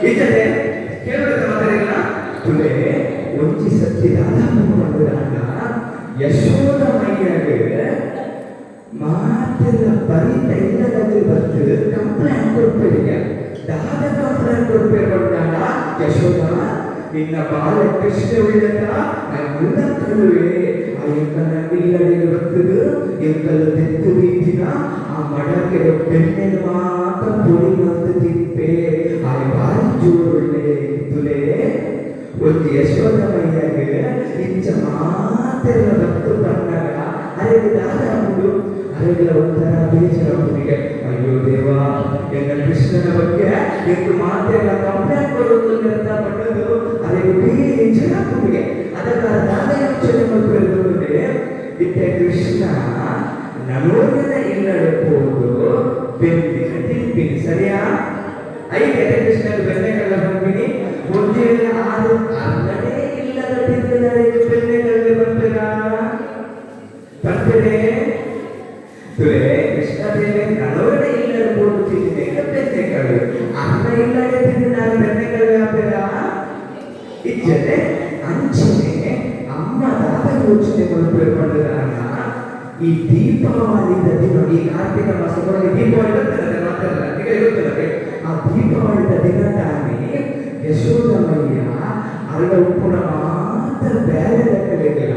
ಇಜ್ಜತೆ ಕೇಳುತ್ತ ಮಾತಾಡಿಲ್ಲ ತುಲೆ ಒಂಜಿ ಸತ್ಯ ದಾದ ಯಶೋದಮಯ್ಯಗೆ ಮಾತೆಲ್ಲ ಬರಿತ ಇಲ್ಲದಾದ್ರೆ ಬರ್ತದೆ ಕಂಪ್ಲೇಂಟ್ ಕೊಡ್ಬೇರಿಗೆ. ದಾದ ಕಂಪ್ಲೇಂಟ್ ಕೊಡ್ಬೇಕು ಅಂದಾಗ ಯಶೋದ ನಿನ್ನ ಬಾಲ ಕೃಷ್ಣ ಉಳ್ಳತ ಮುಳ್ಳ ಕಳುವೆ ಆ ಎಂಕಲ್ನ ಇಲ್ಲಡೆಗೆ ಬರ್ತದೆ ಎಂಕಲ್ ತೆತ್ತು ರೀತಿನ ಆ ಮಡಕೆ ಬೆಣ್ಣೆನ ಮಾತ್ರ ಪೊಡಿ ಮತ್ತು ತಿಪ್ಪೆ ಆ ಬಾರಿ ಜೋರುಳ್ಳೆ. ತುಲೆ ಒಂದು ಯಶೋದಮಯ್ಯಗೆ ಇಂಚ ಮಾತೆಲ್ಲ ಬತ್ತು ಬಂದಾಗ ಅರೆಗೆ ದಾದ ಹಾಕುದು ಅರೆಗೆಲ್ಲ ಒಂಥರ ಬೇಜಾರಾಗುದಿಗೆ. ಅಯ್ಯೋ ದೇವಾ, ಎನ್ನ ಕೃಷ್ಣನ ಬಗ್ಗೆ ಎಂದು ಮಾತೆಲ್ಲ ಕಂಪ್ಲೇಂಟ್ ಕೊಡೋದು ಅಂತ ಪಟ್ಟದು ಅರೆಗೆ ಬೇಜಾರಾಗುದಿಗೆ. ಅದಕ್ಕೆ ದಾದ ಯೋಚನೆ ಮಾಡ್ಬೇಕು, ಇತ್ತೆ ಕೃಷ್ಣ ನಮೋದನ ಇಲ್ಲಡೆ ಹೋದು ಬೆನ್ನಿನ ತಿಂಪಿನಿ ಸರಿಯಾ? ಐತೆ ಕೃಷ್ಣನ ಬೆನ್ನೆ ಕಳ್ಳ ಬಂಪಿನಿ ಒಂದು ವೇಳೆ ಆರು ಅಲ್ಲನೇ ಇಲ್ಲದ ತಿಂದಿದ್ದಾರೆ ಬೆನ್ನೆ ಕಳ್ಳ ಬರ್ತೀರಾ ಬರ್ತೀರಿ? ತುಲೆ ಕೃಷ್ಣ ದೇವೆ ನಡೋಡೆ ಇಲ್ಲದೆ ಹೋದು ತಿಂದಿದೆ ಬೆನ್ನೆ ಕಳ್ಳ ಅನ್ನ ಇಲ್ಲದೆ ತಿಂದು ನಾನು ಬೆನ್ನೆ ಕಳ್ಳ ಹಾಕ್ತೀರಾ ಇಜ್ಜತೆ. ಅಂಚನೆ ಅಮ್ಮ ದಾದ ಯೋಚನೆ ಮಾಡ್ಬೇಕು. ಈ ದೀಪಾವಳಿದ ದಿನ, ಈ ಕಾರ್ತಿಕ ಮಾಸ ಕೊಡಲಿ ದೀಪಾವಳಿ ಬರ್ತದೆ ಮಾತಾಡಲ್ಲ ಈಗ ಗೊತ್ತಲ್ಲ. ಆ ದೀಪಾವಳಿದ ದಿನ ತಾನೇ ಯಶೋದಮಯ್ಯ ಅಲ್ಲ ಉಪ್ಪುನ ಮಾತ್ರ ಬೇರೆ ಲೆಕ್ಕಲಿಲ್ಲ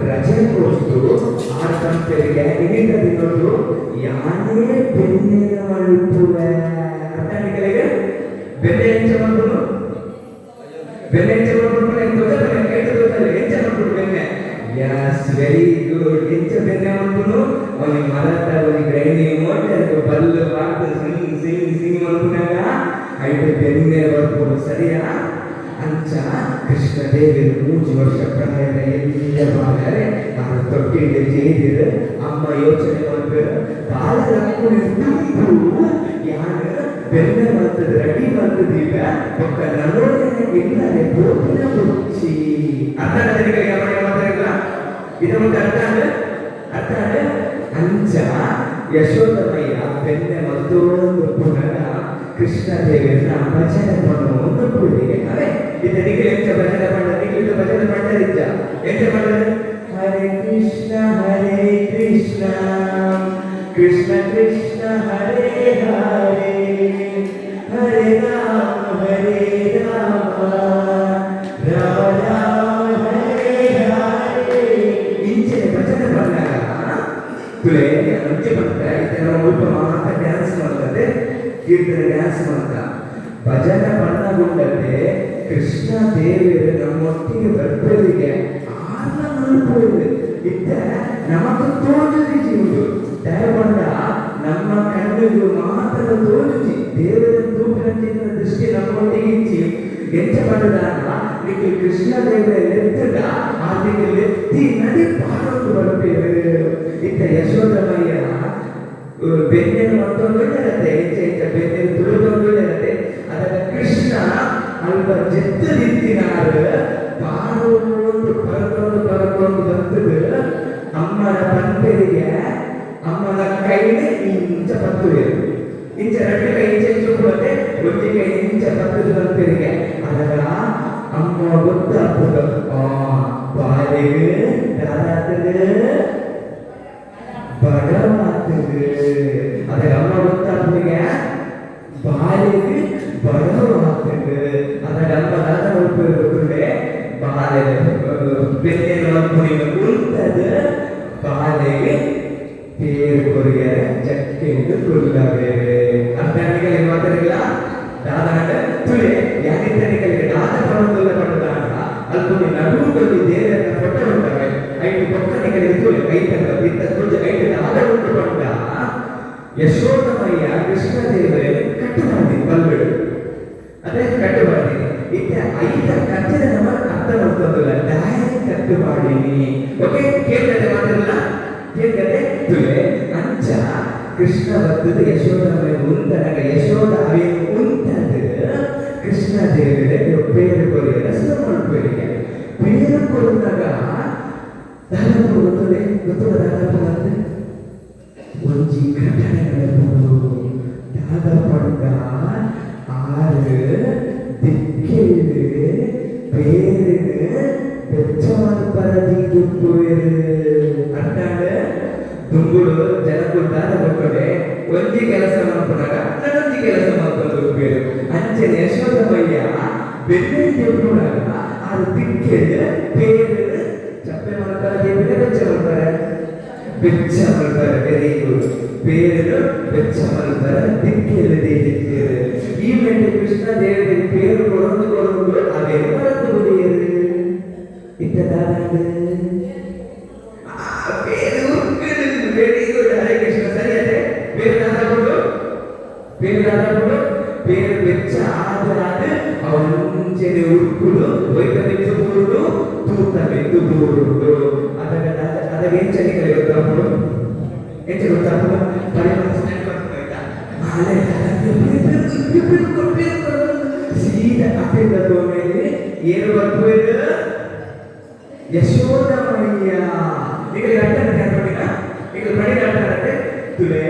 ರಜೆ ಕೊಟ್ಟು ಆರ್ ಕಂಪೆರಿಗೆ ಇನ್ನಿಂದ ದಿನದ್ದು ಯಾನೇ ಬೆನ್ನಿನ ಮಲ್ಪುವೆ. ಅರ್ಥ ನಿಕಲಿಗೆ? ಬೆನ್ನೆ ಎಂಚ ಮಲ್ಪುನು? ಬೆನ್ನೆ ಎಂಚ ಮಲ್ಪುನು ಎಂತ ಗೊತ್ತಲ್ಲ? ಕೇಳ್ತು ಗೊತ್ತಲ್ಲ ಎಂಚ ಮಲ್ಪುನು ಬೆನ್ನೆ? Yes, very good. ಎಂಚ ಬೆನ್ನೆ ಮಲ್ಪುನು? ಒಂಜಿ ಮರತ ಒಂಜಿ ಗ್ರೈಂಡಿಂಗ್ ಮೋಟರ್ ಬಲ್ಲು ಬಾಕ್ದು ಸಿಂಗ್ ಸಿಂಗ್ ಸಿಂಗ್ ಮಲ್ಪುನಾಗ ಐತೆ ಬೆನ್ನೆ ಬರ್ಪುನು ಸರಿಯಾ? ಅಂಚ ಕೃಷ್ಣ ದೇವರು 3 ವರ್ಷ ಪ್ರಾಯದ ಎಲ್ಲ ಬಾಲರೆ ಆರು ತೊಟ್ಟಿಗೆ ಜೇದಿರು ಅಮ್ಮ ಯೋಚನೆ ಮಾಡ್ಬೇರು ಬಾಲ ಲಕ್ಕುನಿ ತುಂಬು ಯಾರು ಬೆನ್ನೆ ಮಲ್ತದ ರೆಡಿ ಮಲ್ತದೀಪ ಒಕ್ಕ ನಲೋದನೆ ಇಲ್ಲದೆ ಬೋಟಿನ ಬುಚ್ಚಿ. ಅರ್ಥ ಆಗದ ಮಾತಾಡಿಲ್ಲ ಇದು ಮತ್ತೆ ಅರ್ಥ ಆದ ಅರ್ಥ ಆದ. ಅಂಚ ಯಶೋದಮಯ್ಯ ಬೆನ್ನೆ ಮತ್ತೊಂದು ಪುನಃ ಕೃಷ್ಣ ದೇವರನ್ನ ಭಜನೆ ಒಂದು ಪೂಜೆಗೆ ಅದೇ ಇದು ನಿಖಿಲ್ ಎಂಚ ಭಜನೆ ಪಂಡ ನಿಖಿಲ್ ಭಜನೆ ಪಂಡರಿಜ್ಜ ಎಂಚ ಪಂಡರು ಹರೇ ಕೃಷ್ಣ ಹರೇ ಕೃಷ್ಣ ಕೃಷ್ಣ ಕೃಷ್ಣ ಹರೇ ಹರೇ ಹರೇ ರಾಮ ಹರೇ ರಾಮ ರಾಮ ರಾಮ ಹರೇ ಹರೇ ಇಂಚನೆ ಭಜನೆ ಪಂಡಾಗ ತುಲೆ ಅಂಚೆ ಪಂಡ ಇತ್ತೆ ನಾವು ಮುಲ್ಪ ಮಾತ್ರ ಡ್ಯಾನ್ಸ್ ಮಾಡ್ತದೆ ಕೀರ್ತನೆ ಡ್ಯಾನ್ಸ್ ಮಾಡ್ತಾ ಭಜನೆ ಬಣ್ಣಗುಂಡತೆ ಕೃಷ್ಣ ದೇವರು ನಮ್ಮೊಟ್ಟಿಗೆ ಬರ್ಪರಿಗೆ ಆರ್ನ ಮಲ್ಪೋದು ಇತ್ತ ನಮಕ್ ತೋಜುದಿ ಜೀವುದು ದಯಪಂಡ ನಮ್ಮ ಕಣ್ಣಿಗೂ ಮಾತ್ರ ತೋಜುಜಿ ದೇವರ ತೂಪಿನ ದೃಷ್ಟಿ ನಮ್ಮೊಟ್ಟಿಗೆ ಇಚ್ಚಿ ಎಂಚ ಪಂಡದಾಗ ನಿಖಿಲ್ ಕೃಷ್ಣ ದೇವರ ಲೆತ್ತದ ಆ ನಿಖಿಲ್ ಲೆತ್ತಿ ನದಿ ಪಾರೊಂದು ಬರ್ಪೇರು. ಇತ್ತ ಯಶೋದಮಯ್ಯ ಬೆನ್ನೆನ ಮತ್ತೊಂದು ಇರುತ್ತೆ ಎಂಚ ಎಂಚ ಬೆನ್ನೆನ ತುಳಿದೊಂದು ಇರುತ್ತೆ. ಅದರ ಕೃಷ್ಣ ಅಲ್ಪ ಜೆತ್ತು ನಿಂತಿನಾರು ಪಾರೊಂದು ಪರಕೊಂದು ಪರಕೊಂದು ಬರ್ತದೆ ಅಮ್ಮನ ಪಂಪೆರಿಗೆ ಅಮ್ಮನ ಕೈನ ಇಂಚ ಪತ್ತುವೆ ಇಂಚ రెండు ಕೈ ಇಂಚ ಇಂಚ ಕೊಡುತ್ತೆ ಒಂಜಿ ಕೈ ಇಂಚ ಪತ್ತದ ಪಂಪೆರಿಗೆ. ಅದರ ಅಮ್ಮ ಗೊತ್ತಾಗ್ತದ ಆ ಬಾಲಿಗೆ ದಾದಾತದ ಬಡವಾತದ. ಅದರ ಅಮ್ಮ ಗೊತ್ತಾಗ್ತದೆ ಬಾಲಿಗೆ ಬಡವಾತದ. ಅದರ ಅಮ್ಮ ದಾದ ಗೊತ್ತುಂಡೆ ಬಾಲೆ ಬೆನ್ನೆನ ಮಲ್ಪುನಿನ ಉಂತದ ಬಾಲೆಗೆ ಪೇರು ಕೊರಿಯರ ಜಕ್ಕೆಂದು ಕುಲ್ಲವೇರೆ. ಅರ್ಥ ನಿಕಲಿಗೆ ಮಾತಾಡಿಲ್ಲ ದಾದಾಂಡ ತುಲೆ ಯಾನಿತ್ತ ನಿಕಲಿಗೆ ದಾದ ಪಣದುಲ್ಲ ಪಂಡದಾಂಡ ಅಲ್ಪೊಂಜಿ ನಡುವುದಲ್ಲಿ ದೇವರ ಫೋಟೋ ಉಂಟವೆ ಐಟು ಪೊಕ್ಕ ನಿಕಲಿಗೆ ತುಲೆ ಐತಲ್ಲ ಇತ್ತ ತುಜ ಐಟು ದಾದ ಉಂಟು ಪಂಡ ಯಶೋದಮಯ್ಯ ಕೃಷ್ಣ ದೇವರೇ ಕಟ್ಟು ಮಾಡ್ತೀನಿ ಬಲ್ಬಿಡು ಅದೇ ಕಟ್ಟು ಮಾಡ್ತೀನಿ ಇತ್ತ ಐತ ಕತ್ತಿದ ನಮ್ಮ ಅರ್ಥ ಮಾಡ್ಕೊಂದಿಲ್ಲ ಡೈರೆಕ್ಟ್ ಕಟ್ಟು ಮಾಡೀನಿ. ಓಕೆ ಕೇಳ್ತದೆ ಮಾತಾಡಲ್ಲ ಕೇಳ್ತದೆ ತುಲೆ. ಅಂಚ ಕೃಷ್ಣ ಬರ್ತದೆ ಯಶೋದಮಯ್ಯ ಉಂತನಾಗ ಯಶೋದ ಅವೇನು ಉಂತದ ಕೃಷ್ಣ ದೇವರೇ ಪೇರು ಕೊರಿಯರ ಸುರು ಮಾಡ್ಬೇರಿಗೆ ಪೇರು ಕೊರಿದಾಗ ದಾದಪ್ಪ ಗೊತ್ತದೆ ಗೊತ್ತದ ದಾದಪ್ಪ ಅಂತ ಒಂಜಿ ಘಟನೆ ನಡಪುಂಡು. ದಾದ ಪಂಡ ಆರು ಅಂಚನೆ ಯಶೋದಮಯ್ಯ ಬೆನ್ನೆ ದೆಪ್ಪುನಾಗ ಆರು ದಿಕ್ಕೆದ ಪೇರು ಚಪ್ಪೆ ಮಾಡ್ತಾರೆ ದೇವಿನ ಬೆಚ್ಚ ಮಾಡ್ತಾರೆ ಬೆಚ್ಚ ಮಾಡ್ತಾರೆ ವೆರಿ ಗುಡ್ ಪೇರು ಬೆಚ್ಚ ಮಾಡ್ತಾರೆ ದಿಕ್ಕೆಲ್ಲ ದೇವಿತ್ತೇರು ಈ ಮೆಟ್ಟೆ ಕೃಷ್ಣ ದೇವರಿಗೆ ಪೇರು ಕೊಡೊಂದು ಕೊಡೊಂದು ಅದೇ ಮರೆತು ಬಿಡಿಯರು ಇತ್ತದಾದ ಪೇರು ವೆರಿ ಗುಡ್ ಹರೇ ಕೃಷ್ಣ ಸರಿ ಅದೇ ಪೇರು ದಾದಾಗುಡು ಪೇರು ದಾದಾಗುಡು పేరు వెచ్చ ఆదరాదు ಅವಂಚನೆ ಉರ್ಕುಡು ಒಯ್ತ ಮೆತ್ತು ಬೂರುಡು ತೂತ ಮೆತ್ತು ಬೂರುಡು ಅದಗ ಅದಗ ಏನ್ ಚಲಿಕಲೆ ಗೊತ್ತಾಪುಡು ಎಂಚ ಗೊತ್ತಾಪುಡು ಪರಿಮಳ ಸ್ಟ್ಯಾಂಡ್ ಬರ್ತು ಆಯ್ತಾ ಆಲೆ ಸೀದಾ ಅಪಿಂದ ಮೇಲೆ ಏನು ಬರ್ಪುವೇರು ಯಶೋದಮಯ್ಯ ಈಗ ಅರ್ಥ ಈಗ ಬಡಿ ಅರ್ಥ ತುಲೆ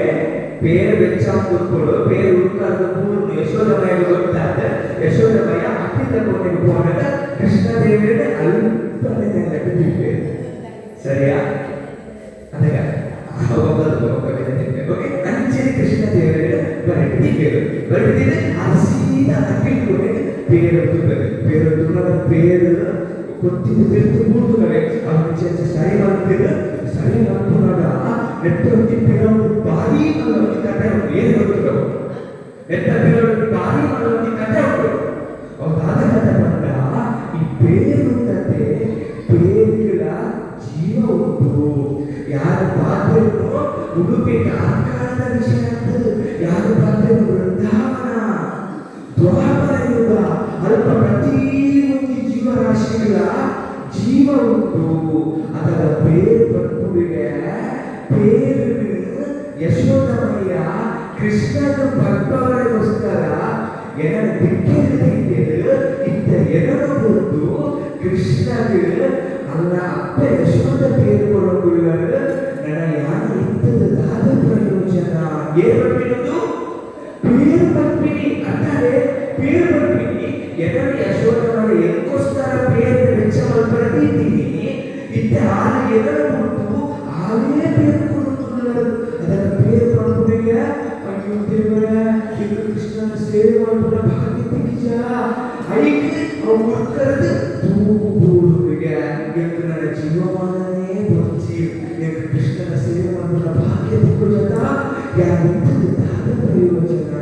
పేరు వెచ్చాంపుడు పేరు ఉరుకాదు పూర్ణ ಯಶೋದಮಯ್ಯ ಗೊತ್ತಾದ ಯಶೋದಮಯ್ಯ ಅತ್ತಿದ್ದ ಕೋಣೆಗೆ ಹೋದಾಗ ಕೃಷ್ಣದೇವರೇ ಅಲ್ಪನೆ ನೆನಪಿಟ್ಟಿದ್ದೆ ಸರಿಯಾ ಅದಗ ಓಕೆ ಅಂಚನೆ ಕೃಷ್ಣದೇವರೇ ಬರಟಿದ್ದೇವೆ ಬರಟಿದ್ದೆ ಆ ಸೀದಾ ಅಕ್ಕಿಲ್ ಕೋಣೆಗೆ పేరు పేರು ತುಮದ పేರು ಕೊತ್ತಿದ್ದು ತಿರ್ತು ಕೂರ್ತುವೆ ಅವನ ಸರಿ ಮಾಡ್ತಿದ್ದ ಸರಿ ಮಾಡ್ಕೊಂಡಾಗ ನೆಟ್ಟ ಪಿರವು ಭಾರಿ ಮಲ್ಲೊಂದು ಕಥೆ ಉಂಟು ಏನು ಗೊತ್ತಿಲ್ಲ ನೆಟ್ಟ ಪಿರವು ಭಾರಿ ಮಲ್ಲೊಂದು ಕಥೆ ಉಂಟು ಅವ್ರು ದಾದ ಕಥೆ ಪಂಡ ಈ ಪೇರು ಪೇರುಗಳ ಜೀವ ಉಂಟು ಯಾರು ಪಾತ್ರೆಯನ್ನು ಉಡುಪಿ ಕಾರ್ಕಾಳದ ವಿಷಯ ಆಗ್ತದೆ ಯಾರು ಪಾತ್ರೆಯನ್ನು ವೃಂದಾವನ ದ್ವಾಪರ ಯುಗ ಅಲ್ಪ ಪ್ರತಿ ಒಂದು ಜೀವರಾಶಿಗಳ ಜೀವ ಉಂಟು ಅದರ ಬೇರು ಪಡ್ಪುಡಿಗೆ పేరు ಯಶೋದಮಯ್ಯ ಕೃಷ್ಣನ ಪರ್ಪವರೆಗೋಸ್ಕರ ಎನನ ದಿಕ್ಕೆದು ಇತ್ತ ಎನನ ಬಂದು ಕೃಷ್ಣಗೆ ಅಲ್ಲ ಅಪ್ಪ ಯಶೋದ పేರು ಕೊಡೋದು ನನ್ನ ಯಾರು ಇತ್ತದ ದಾದ ಪ್ರಯೋಜನ ಏನು ಪಡ್ಪಿನದು పేరు ಪಡ್ಪಿನಿ ಅಂತಾರೆ పేರು ಪಡ್ಪಿನಿ ಎನನ ಯಶೋದಮಯ್ಯ ಎಕ್ಕೋಸ್ಕರ పేరు ಬೆಚ್ಚ ಮಲ್ಪರದಿದ್ದೀನಿ ಇತ್ತ ಆರು ಎನನ ಬಿಟ್ಟು ಆಲೇ పేరు ಕೊಡುತ್ತಿದ್ದಾರೆ ಅದರ పేರು ಪಡ್ಪುಡಿಗೆ ಅಯ್ಯೋ ದೇವರೇ ಇದು ಕೃಷ್ಣನ ಸೇವೆ ಮಾಡ್ಕೊಂಡ ಭಾಗ್ಯ ತಿಕ್ಕಿಜ ಐಕ್ ಅವು ಉರ್ಕರದು ತೂಗು ಬೂರುಗೆ ಎಂದು ನನ್ನ ಜೀವಮಾನನೇ ಬಚ್ಚಿ ಎಂದು ಕೃಷ್ಣನ ಸೇವೆ ಮಾಡ್ಕೊಂಡ ಭಾಗ್ಯ ತಿಕ್ಕುಜತ ಯಾರಿದ್ದದ್ದು ದಾದ ಪ್ರಯೋಜನ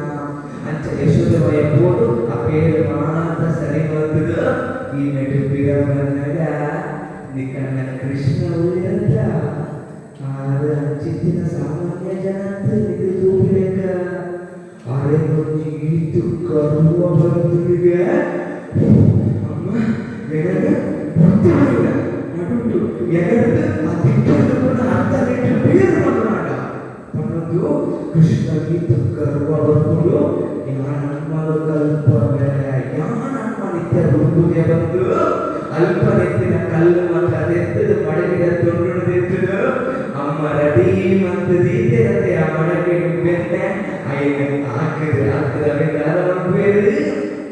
ಅಂತ ಯಶೋದಮಯ పోదు ಆ పేరు ಮಾತ್ರ ಸರಿ ಮಾಡ್ತದ ಈ ನಡು ಬಿರವನ್ನಗ ನಿಕಣ್ಣ ಕೃಷ್ಣ ಉಳಿಯಂತ ಆರು ಅಂಚಿತ್ತಿನ ಸಾಮಾನ್ಯ ಜನ ಅಂತ ನಿಗು ತೂಪಿಲೆಕ್ಕ ಅರೆ ಈತು ಕರುವ ಬಂದುಗೆ ಅಮ್ಮ ಎಡಗ ಗೊತ್ತಿರಲಿಲ್ಲ ನಡುಟು ಎಗಡ್ದು ಆ ದಿಕ್ಕನ್ನು ಕೂಡ ಅರ್ಧ ಗಂಟೆ ಬೇರೆ ಮಾಡ ಪನ್ನೊಂದು ಕೃಷ್ಣ ಗೀತ ಕರುವ ಬಂದು ಯಾನಮ್ಮಲು ಕಲ್ಪವೆ ಯಾನಮ್ಮ ನಿತ್ಯ ರುಬ್ಬುಗೆ ಬಂದು ಅಲ್ಪ ನೆತ್ತಿನ ಕಲ್ಲು ಮಾತ್ರ ಅದೆತ್ತದು ಮಡಗಿದ ತೊಂಡುಣದೆತ್ತದು ಅಮ್ಮ ರೆಡಿ ಮತ್ತು ದೀತೆರತೆ ಆ ಮಡಕೆ ಬೆನ್ನೆ ಐನ ಹಾಕಿದ್ರೆ ಹಾಕಿದ ಅವೆಲ್ಲ